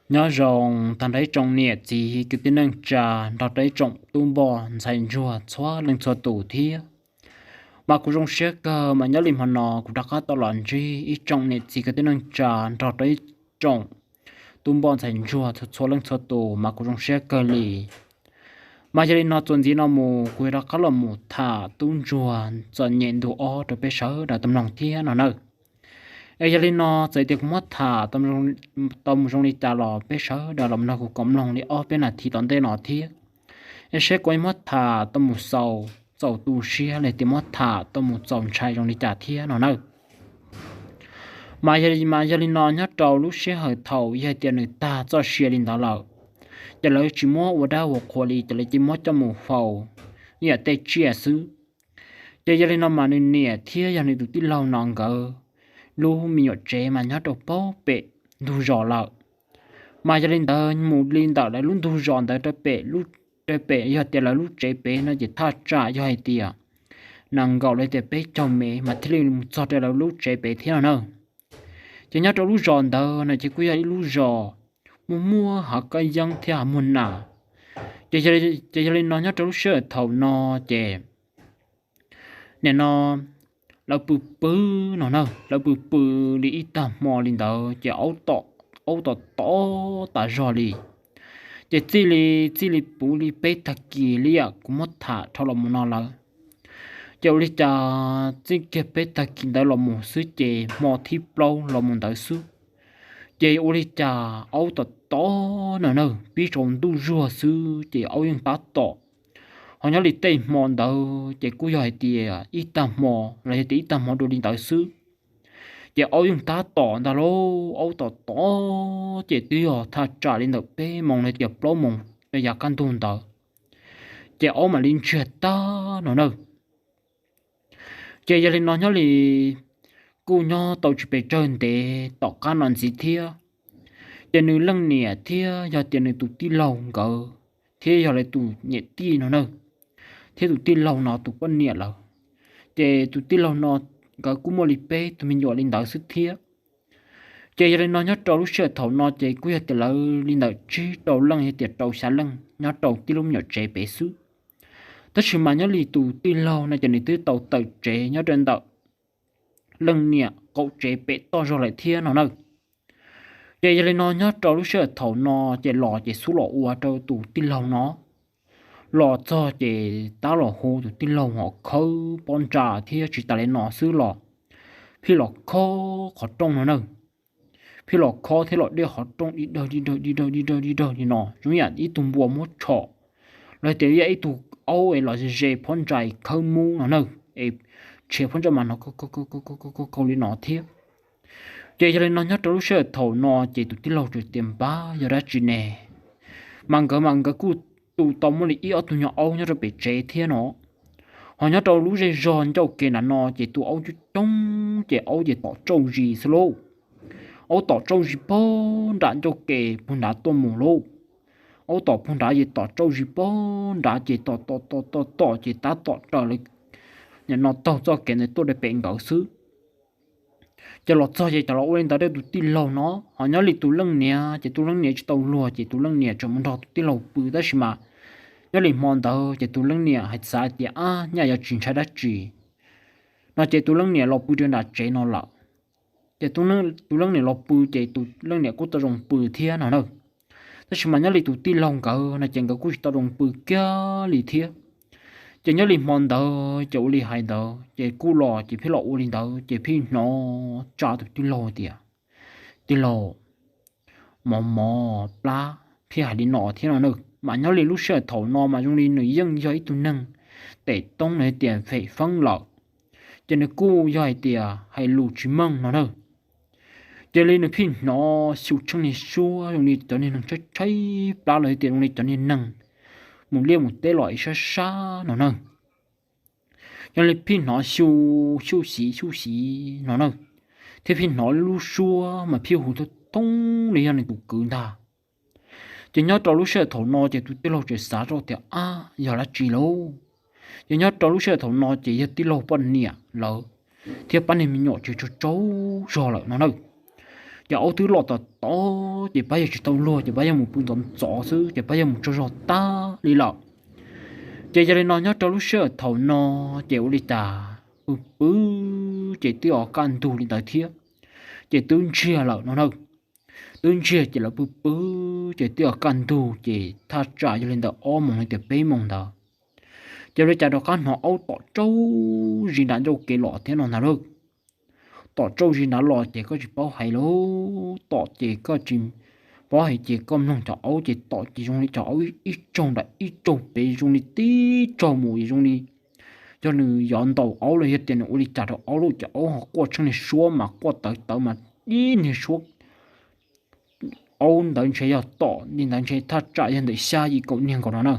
Nyob zoo tag nrho ib tsoom niam txiv kwv tij neej tsa nrog rau ib tsoom tub npoj ntxhais ntsuag txhua leej txhua tus thiab. Mas kuv zoo siab kawg mas nyob li hmo no kuv rov qab tau los ntsib ib tsoom niam txiv kwv tij neej tsa nrog rau ib tsoom tub npoj ntxhais ntsuag txhua txhua leej txhua tus mas kuv zoo siab kawg li. Mas yog li no txuas ntxiv no mus kuv yuav rov qab los mus tham tub ntsuag txom nyem ntu ob rau peb sawv daws tau mloog thiab no nawb. Es yog li no txawm tias kuv muab tham tau mus zoo li cas los peb sawv daws los nrog kuv koom mloog li ob peb nas this tom ntej no thiab, es seb kuv muab tham tau mus xaus txaus tu siab los tias muab tham tau mus txaus ntshai zoo li cas thiab no nawb. Mas yog li no nyob rau lub sij hawm thaum yog hais tias nws tag txoj sia li ntawd lawm, ces lawv tsis muab ua dab ua qhua li ces lawv cia muab coj mus faus ib yam tej tsiaj xwb. Ces yog li no mas nws niam thiab yog nws tus tij laug no nkawd lub me nyuam tsev mas nyob rau pem ntug zos lawm. Mas yog li ntawd mus li ntawm lawv lub ntug zos ntawd rau pem, rau pem yog tias lawv lub tsev pem no ces thaj tsam yog hais tias nees nkaum los tias peb caug mev mas thiaj li mus txog rau lawv lub tsev pem thiab no na. Ces nyob rau lub zos ntawd no ces kuj yog ib lub zos muaj muaj hav kab yeeb thiab hav muag nas. Ces yog li no nyob rau lub sij hawm thaum no ces nim no lawv pw pw no na, lawv pw pw li ib tag hmo li ntawd ces aub tom, aub tom tom tas zog li. Ces txij li, txij li puv li peb tag kis li yam kuv muab tham dhau los mus no lawm, ces ua li cas txij kiag peb tag kis ntawd los mus xwb ces hmo thib plaub los mus ntawd xwb, ces ua li cas aub tom tom no na, pib tsaus ntuj zuag xwb ces aub yeej tab tom. Ho nyob li tej hmo ntawd ces kuj yog hais tias ib tag hmo los yog tias ib tag hmo dua li ntawd xwb, ces aub yeej tab tom ntag lauj. Aub tom tom ces twb yog thaj tsam li ntawm peb moos los tias plaub moos rau yav kaj ntug ntawd, ces aub mam li ntsiag tag no na. Ces yog li no nyob li kuj nyob tau tsis pes tsawg ntev tom qab no ntxiv thiab, ces nws leej niam thiab yog tias nws tus tij laug nkawd thiab yog lawv tus niam tij no na, thiab tus tij laug no tus poj niam lawm, ces tus tij laug no nkawd kuj muaj li peb tug me nyuam li ntawd xwb thiab. Ces yog li no nyob rau lub sij hawm thaum no ces kuj yog tias lawv li ntawm tsib rau leej yog tias rau xya leej nyob rau tib lub me nyuam tsev pem xwb. Tab sis mas nyob li tus tij laug no ces nws twb tau tawm tsev nyob rau ntawm leej niam qaum tsev pem toj zog lawm thiab no na. Ces yog li no nyob rau lub sij hawm thaum no ces los ces xub los ua rau tus tij laug no. Los txog ces tab los hu tus tij laug ho khawb pob ntsa thiab tsis tas li no xwb los phij los khob qhov rooj no na. Phij los khob thiab los dej qhov rooj di dawg di dawg di dawg di dawg di dawg li no zoo yam ib tug npua muab tshom, los tias yam ib tug aub es los ze ze phab ntsa khawb mub no na, es tshiav phab ntsa mas no kaug li no thiab. Ces yog li no nyob rau lub sij hawm thaum no ces tus tij laug txawm tias npab yog dab tsi ne, mas nkawd mas nkawd kuj tu tau muaj li ib ob tug nyuag aub nyob rau pem tsev thiab no. Ho nyob rau lub zej zog ncauj ke nram no ces tus aub coob coob ces aub ces tom tsauj zis xwb lauj. Aub tom tsauj zis pag nram ncauj ke puag nrad tuaj mus lauj. Aub tom puag nrad ces tom tsauj zis pag nrad ces tom tom tom tom tom ces tab tom raws li no taug txoj kev ntawd tuaj rau pem nkawd xwb. Ces los txog ces cov los ua li ntawd rau tus tij laug no, ho nyob li tus leej niam ces tus leej niam tsis tau luag ces tus leej niam tseem mus nrog tus tij laug pw tab sis mas nyob li hmo ntawd ces tus leej niam hais xav tias ab nyaj yuav tsis ntshai dab tsi no ces tus leej niam los pw rau nram tsev no lawm. Ces tus leej niam los pw ces tus leej niam kuj tau zoo pw thiab no na. Tab sis mas nyob li tus tij laug nkawd no ces nkawd kuj tsis tau zoo pw kiag li thiab. Ces nyob li hmo ntawd ces ua li hais ntawd ces kuj los ces pheej los ua li ntawd ces pheej hnov tsa tus tij laug tias, tij laug, mov mov plab, pheej hais li no thiab no na. Mas nyob li lub sij hawm thaum no mas zoo li nws yeej yog ib tug neeg tes toob los tias fem feeb lawm, ces nws kuj yog hais tias hais lus tsis meej no na. Ces li nws pheej hnov xyu tsheej niag suab zoo li cov niag neeg tshaib tshaib plab los tias zoo li cov niag neeg mus liaj mus teb los ib sab sab no na. Yog li pheej hnov xyu, xyu xyiv xyu xyiv no na, thiab pheej hnov lub suab mas pheej hu thoob thoob li yog nws tus kwv ntag. Ces nyob rau lub sij hawm thaum no ces tus tij laug txawm xav rau tias ab yog dab tsi lauj. Ces nyob rau lub sij hawm thaum no ces yog tij laug poj niam lawv thiab pab niag me nyuam ces tsaug tsaug zog lawm no na. Ces aub twb loj tos tos ces pab yawg tsis tau luag ces pab yawg mus pw ntxov ntxov xwb ces pab yawg mus tsaug zog tag li lawm. Ces yog li no nyob rau lub sij hawm thaum no ces ua li cas pw pw ces twb yuav kaj ntug li ntawd thiab, ces twb ntsiag lawm no na. Twb ntsiag ces lawv pw pw ces twb yuav kaj ntug ces thaj tsam yog li ntawm ob moos li tias peb moos ntawd. Ces ua li cas rov qab hnov aub tom tsauj zis nram ncauj kev los thiab no ntag lauj. Tom tsauj zis nrad los ces koj tsis paub hais lauj, tom ces koj tsis paub hais ces koj mloog cov aub ces tom ces zoo li cov aub ib tsaug nram ib tsaug pem zoo li tib tsaug mus zoo li yog nws yuav ntaus aub los yog tias nws ua li cas rau aub lauj. Ces aub ho quaj tsheej niag suab mas quaj tawv tawv mas ib niag suab aub ntawd ntshe yog tom li ntawd ntshe thaj tsam yog ntawm xya yim kaum niag nkaus no na.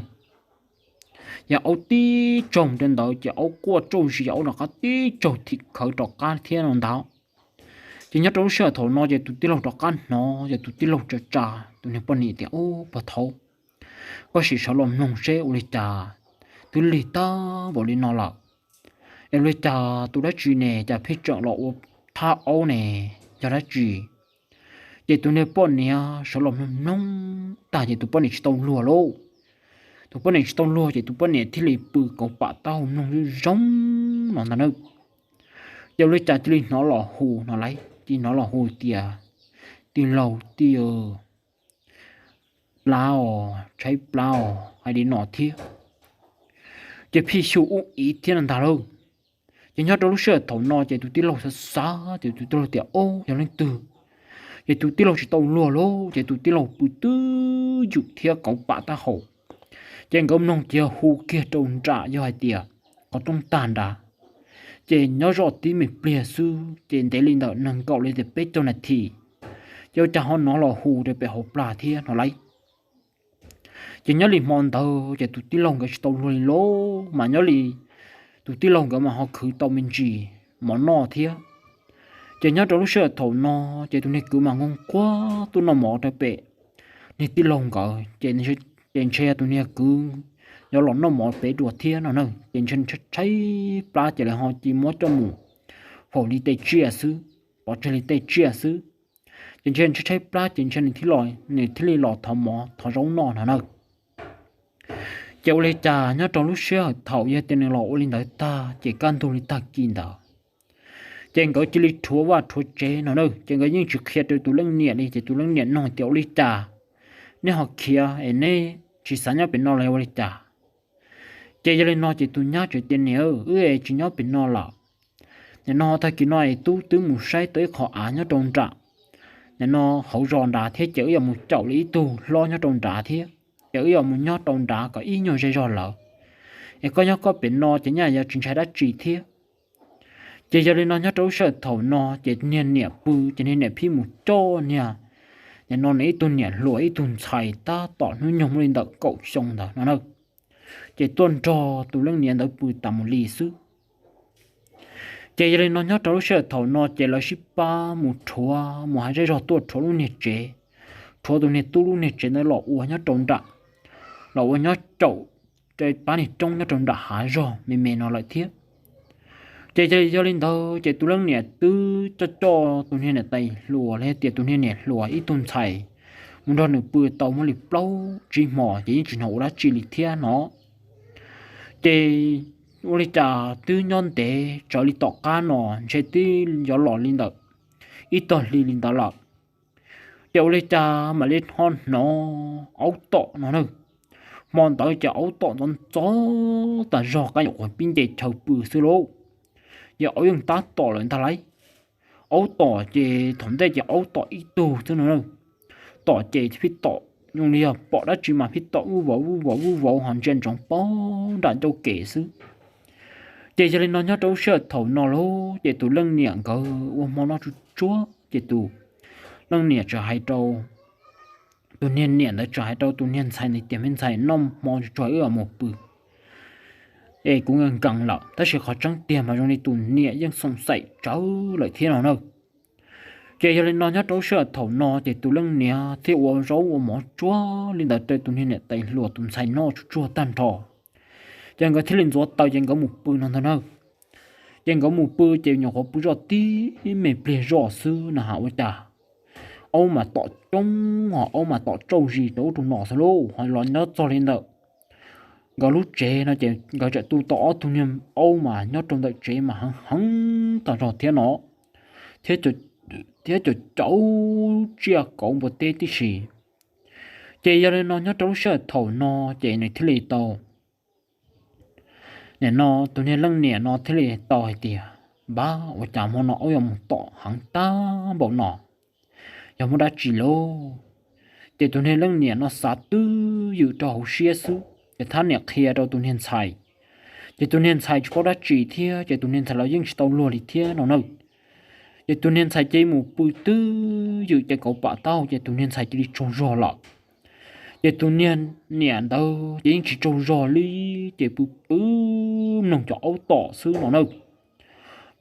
Yog aub tib tsaug rau ntawd ces aub quaj tsauj zis, aub rov qab tib tsaug thim khawv rov qab thiab no ntag. Ces nyob rau lub sij hawm thaum no ces tus tij laug rov qab hnov ces tus tij laug tsa tsa tus niag poj niam tias, Ub, pog thaub, koj sim sawv los mloog seb ua li cas twb lig tag npaum li no lawm. Es ua li cas tus dab tsi ne cas pheej tseem los ua thab aub ne, yog dab tsi? Ces tus niag poj niam sawv los mloog mloog tag ces tus poj niam tsis tau luag lauj. Tus poj niam tsis tau luag ces tus poj niam thiaj li pw kauv pam taub hau mloog zoo zoo no ntag na. Ces ua li cas cia li hnov los hu no lauj, cia li hnov los hu tias, Tij laug, tij laug, plab os, tshaib plab os, hais li no thiab. Ces phij xyu ub ib thiab no ntag lauj. Ces nyob rau lub sij hawm thaum no ces tus tij laug xav xav ces tus tij laug tias, Ob, yog leej twg? Ces tus tij laug tsis tau luag lauj, ces tus tij laug pw twb ywm thiab kauv pam taub hau. Ces nkawd mloog ces yog hu kiag rau nram yog hais tias qhov rooj tag nrad. Ces nyob zoj tib me pliag xwb ces ntev li ntawm nees nkaum li tias peb caug nas this, ces ua cas ho hnov los hu rau pem hauv plag thiab no lauj. Ces nyob li hmo ntawd ces tus tij laug nkawd tsis tau luag li lauj, mas nyob li tus tij laug nkawd mas ho khwv tau me ntsis mov noj thiab. Ces nyob rau lub sij hawm thaum no ces tus niag kwv mas nquag nquag tuaj noj mov rau pem niag tij laug nkawd, ces ntshe yog tus niag kwv yuav los noj mov pem dua thiab no na. Ces ntshe tshaib tshaib plab ces lawv ho cia muab coj mus faus li tej tsiaj xwb, pov tseg li tej tsiaj xwb. Ces ntshe tshaib tshaib plab ces ntshe nws thiaj li los thov mov thov zaub noj no na. Ces ua li cas nyob rau lub sij hawm thaum yog tias nws los ua li ntawd tag ces kaj ntug li tag kis ntawd ces nkawd cia li rhuav vaj rhuav tsev no na. Ces nkawd yeej tsis qhia rau tus leej niam li, ces tus leej niam nug tias, Ua li cas neb ho khiav es neb tsis xav nyob pem no los ua li cas? Ces yog li no ces tus nyab txawm tias, Niam, wb es tsis nyob pem no lawm. Nim no tag kis no es tub twb mus saib tau ib qho av nyob rau nram, nim no hauv zos nrad thiab ces wb yuav mus caum li ib tug hlob nyob rau nrad thiab, ces wb yuav mus nyob rau nrad kom ib nyuag ze zog lawm. Es koj nyob koj pem no ces nyaj yuav tsis ntshai dab tsi thiab. Ces yog li no nyob rau lub sij hawm thaum no ces niag niam pw, ces niag niam pheej mus coj niag, nim no nws ib tug niam hluas ib tug ntxhais tab tom hnub nyoog muaj li ntawm kaum xyoo ntawd no na. Ces tuaj nrog tus leej niam ntawd pw tas mus li xwb. Ces yog li no nyob rau lub sij hawm thaum no ces lawv sib pab mus rhuav, mus hais zej zog tuaj rhuav lub niag tsev, rhuav tus niag tub lub niag tsev ntawd los ua nyob rau nram, los ua nyob caum pab niag roob nyob rau nram hav zog me me no lawm thiab. Ces yog li ntawd ces tus leej niam twb coj coj tus niag niam tais hluas los yog tias tus niag niam hluas ib tug ntxhais mus nrog nws pw tau muaj li plaub tsib hmo ces yeej tsis hnov ua dab tsi li thiab no. Ces ua li cas twb nyob ntev tsawv li tom qab no ntshe twb yuav los li ntawm ib tog hli li ntawd lawm. Ces ua li cas mam li ho hnov aub tom no na. Hmo ntawd ces aub tom ntxov ntxov tas zog qab nyuam qhuav pib nce chaw pw xwb lauj. Ces aub yeej tab tom lawm ntag lauj. Aub tom ces thaum ntej ces aub tom ib tug xwb no na. Tom ces pheej tom zoo li yog pom dab tsi mas pheej tom vuj vov vuj vov vuj vov ho ntsia ntsoov pog nram ncauj kev xwb. Ces yog li no nyob rau lub sij hawm thaum no lauj ces tus leej niam nkawd ua hmo noj tsuj tsuag ces tus leej niam txawm hais rau, tus niag niam ntawd txawm hais rau tus niag ntxhais ntawd tias, Me ntxhais, noj hmo tsuj tsuag wb mus pw es kuv nkees nkees lawm. Tab sis qhov tseeb tiag mas zoo li tus niam yeej xoom xaim tsawv lawm thiab no na. Ces yog li no nyob rau lub sij hawm thaum no ces tus leej niam thiaj ua zaub ua mov tsuag li ntawd rau tus niag niam tais hluas tus ntxhais noj tsuj tsuag tag nrho. Ces nkawd thiaj li ntxuav taws ces nkawd mus pw no ntag na. Ces nkawd mus pw ces nyuam qhuav pw zoj tib me pliag zoj xwb na has ua cas aub mas tom coob ho aub mas tom tsaug zis rau ub rau no xwb lauj. Ho los nyob txog li ntawm nkawd lub tsev no ces nkawd tseem tu tau ob tug niag aub mas nyob rau ntawm tsev mas heev heev tag zog thiab no, thiab cov caum tsiaj kauv npua teb tib si. Ces yog li no nyob rau lub sij hawm thaum no ces nws thiaj li tau, nim no tus niag leej niam no thiaj li tau hais tias, Npab, ua cas hmo no aub yuav mus tom heev tag npaum no? Yog muaj dab tsi lauj? Ces tus niag leej niam no xav twj ywm rau hauv siab xwb ces thiaj niam qhia rau tus niag ntxhais. Ces tus niag ntxhais tsis paub dab tsi thiab ces tus niag ntxhais los yeej tsis tau luag li thiab no na. Ces tus niag ntxhais cia li mus pw twj ywm ces kauv pam taub hau ces tus niag ntxhais cia li tsaug zog lawm. Ces tus niag niam ntawd ces yeej tsis tsaug zog li, ces pw pw mloog cov aub tom xwb no na.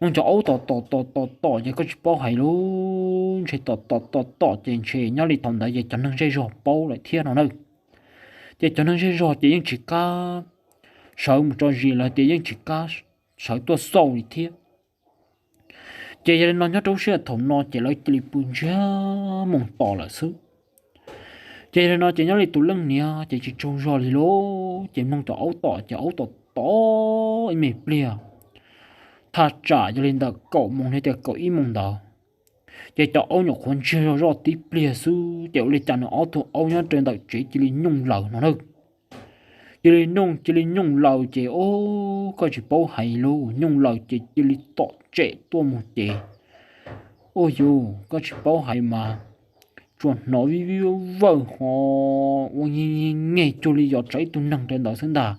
Mloog cov aub tom tom tom tom tom ces koj tsis paub hais lauj, ntshe tom tom tom tom ces ntshe nyob li thaum ntawd ces cov neeg zej zog paub lawm thiab no na. Ces cov neeg zej zog ces yeej tsis kam sawv mus tso zis los tias yeej tsis kam sawv tuaj xauj li thiab. Ces yog li no nyob rau lub sij hawm thaum no ces lawv cia li pw ntsiag moo tos lawm xwb. Ces yog li no ces nyob li tus leej niam ces tsis tsaug zog li lauj, ces mloog cov aub tom ces aub tom tom ib me pliag, thaj tsam yog li ntawm kaum moos los tias kaum ib moos ntawd, ces cov aub nyuam qhuav ntsiag zog zoj tib pliag xwb ces ua li cas nws ob tug aub nyob rau ntawm tsev cia li nyooj laws no na. Cia li nyooj cia li nyooj laws ces o, koj tsis paub hais lauj, nyooj laws ces cia li tom tsem tuaj mus ces, ua yus koj tsis paub hais mas, tsuas hnov vij vij vawj ho ua nyeg nyeg cuag li yog tsawg ib tug neeg rau ntawd xwb ntag.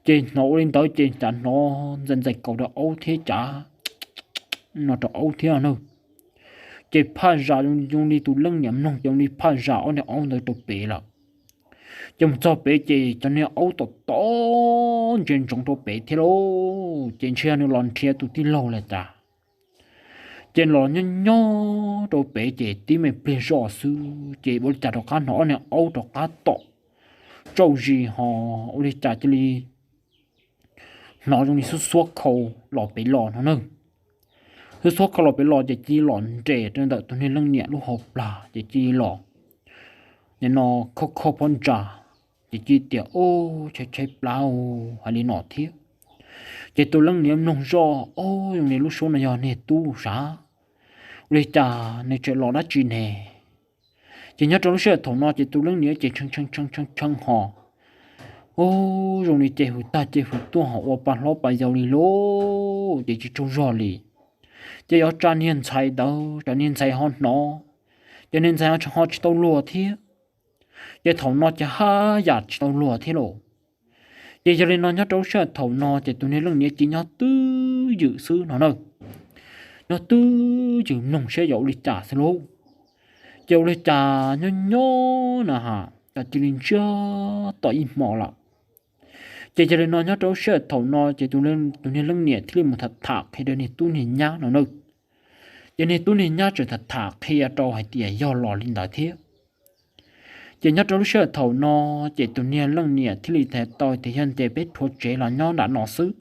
Ces hnov ua li ntawd ces cas hnov ntxais ntxais kaus rau aub thiab cav no rau aub thiab na. Ces phaj zam zoo li tus leej niam mloog ces zoo li phaj zam ob niag aub ntawd rau pem lawm. Ces mus txog pem ces cov niag aub tom tom ntsia ntsoov rau pem thiab lauj, ces ntshe yog nws los nrhiav tus tij laug lawm tas. Ces los nyob nyob rau pem ces tib me pliag zoj xwb ces ua li cas rov qab hnov ob niag aub rov qab tom tsaug zis ho ua li cas cia li hnov zoo li xuab xuab khau los pem los no na. Xuab xuab khau los pem los ces cia li los nres rau ntawm tus niag leej niam lub hauv plag ces cia li los, nim no khob khob phab ntsa, ces cia li tias, Ub, tshaib tshaib plab hais li no thiab. Ces tus leej niam mloog zoj, Ob, zoo li lub suab no yog niag tub sav, ua li cas nws tseem los dab tsi ne? Ces nyob rau lub sij hawm thaum no ces tus leej niam ces tshee tshee tshee tshee ho, Ub, zoo li ces hws tag ces hws tuaj ho ua pa hlob pa yau li lauj, ces tsis tsaug zog li. Ces yuav tsa niag ntxhais ntawd, tsam niag ntxhais ho hnov, ces niag ntxhais ho tsis tau luag thiab. Ces thaum no ces haj yam tsis tau luag thiab lauj. Ces yog li no nyob rau lub sij hawm thaum no ces tus niag leej niam cia li nyob twj ywm xwb no na. Nyob twj ywm mloog saib yuav ua li cas xwb lauj. Ces ua li cas nyob nyob na ha, cas cia li ntsiag to ib hmo lawm. Ces yog li no nyob rau lub sij hawm thaum no ces tus niag leej niam thiaj li mus tham tham qhia rau niag tub niag nyab no na. Ces niag tub niag nyab tseem tham tham qhia rau hais tias yog los li ntawd thiab. Ces nyob rau lub sij hawm thaum no ces tus niag leej niam thiaj li hais tau tias yog tias peb rhuav tsev los nyob nram no xwb.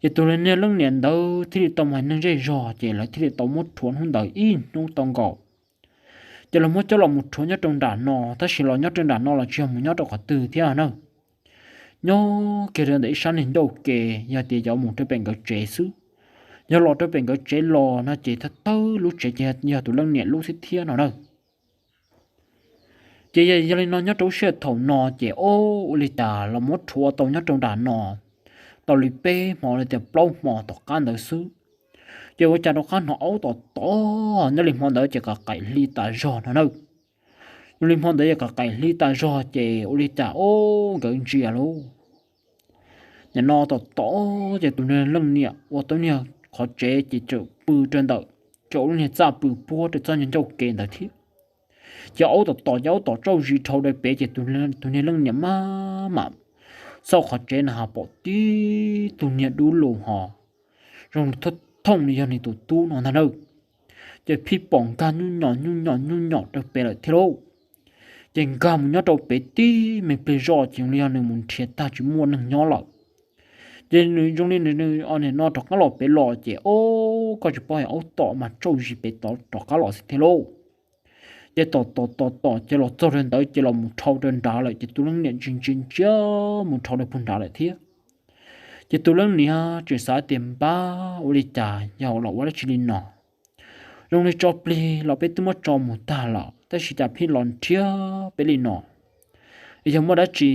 Ces tus niag leej niam ntawd thiaj li tau mus hais neeg zej zog ces lawv thiaj li tau muab rhuav hnub ntawd ib hnub tau nkaus. Ces lawv muab coj los mus rhuav nyob rau nram no, tab sis los nyob rau nram no los tsis yog mus nyob rau qhov twg thiab na. Nyob kiag rau ntawm ib sab niag ncauj ke, yog tias yuav mus rau pem nkawd tsev xwb. Yog los rau pem nkawd tsev los no ces thawj thawj lub tsev ces yog tus leej niam lub xwb thiab no na. Ces yog li no nyob rau lub sij hawm thaum no ces ua li cas los muab rhuav tau nyob rau nram no tau li peb hmo los tias plaub hmo tom qab ntawd xwb. Ces ua cas rov qab hnov aub tom tom nyob li hmo ntawd ces qaim qaim hli tas zog no na. Nyob li hmo ntawd yog qaim qaim hli tas zog ces ua li cas o, nkawd ntsia lauj, nim no tom tom ces tus niag leej niam ua tau niag qhov tsev ces tseem pw rau ntawm, tseem ua lub niag txaj pw puag rau txoj ncauj ke ntawd thiab. Ces aub tom tom ces aub tom tsaug zis dhau rau pem ces tus niag leej niam maj mam xauj qhov tsev na has pom tib tug niag dub lug ho zoo thooj li yog nws tus tub no ntag na. Ces phij pom nkag nyuj nyom nyuj nyom nyuj nyom rau pem lawm thiab lauj. Ces nkag mus nyob rau pem tib me pliag zoj ces zoo li yog nws mus nrhiav tag tsis muaj neeg nyob lawm. Ces nws zoo li nws no rov qab los pem los ces o, koj tsis paub hais aub tom mas tsaug zis pem tod rov qab los xwb thiab lauj. Ces tom tom tom tom ces los txog rau ntawd ces los mus dhau rau nrad lawm ces tus leej niam ntsia ntsia ntsia mus dhau rau puag nrad lawm thiab. Ces tus leej niam tseem xav tias npab ua li cas yog los ua dab tsi li no. Zoo li tso plig los peb twb muab tso mus tag lawm tab sis cas pheej los nrhiav peb li no, es yog muaj dab tsi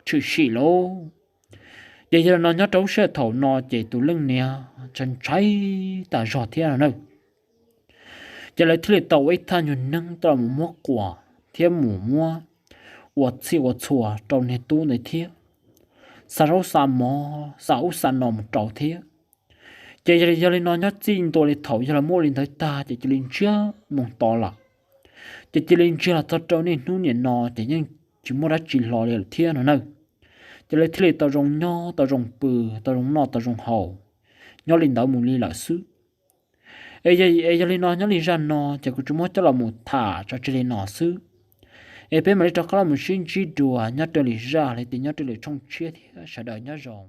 tshwm sim lauj. Ces yog li no nyob rau lub sij hawm thaum no ces tus leej niam ntshai ntshai tas zog thiab no na. Ces lawv thiaj li tau ua ib thaj nyuag neeb coj los muab quas thiab mus muab ua txhij ua txhua rau niag tub ntawd thiab, xa zaub xa mov xa ub xa no mus rau thiab. Ces yog li no nyob txij ntua li thaum yog los muab ua li ntawd tag ces cia li ntsiag mus to lawm. Ces cia li ntsiag los txog rau niaj hnub niam no ces yeej tsis muaj dab tsi hlo li lawm thiab no na. Ces lawv thiaj li tau zoo nyob tau zoo pw, tau zoo noj tau zoo haus, nyob li ntawd mus li lawm xwb. Es yog li no nyob li zaj no ces kuv tsuas muab coj los mus tham tso tseg li no xwb. Es peb mam li rov qab los mus sib ntsib dua nyob rau lwm zaj los sis nyob rau lwm tshooj tshiab thiab sawv daws nyob zoo.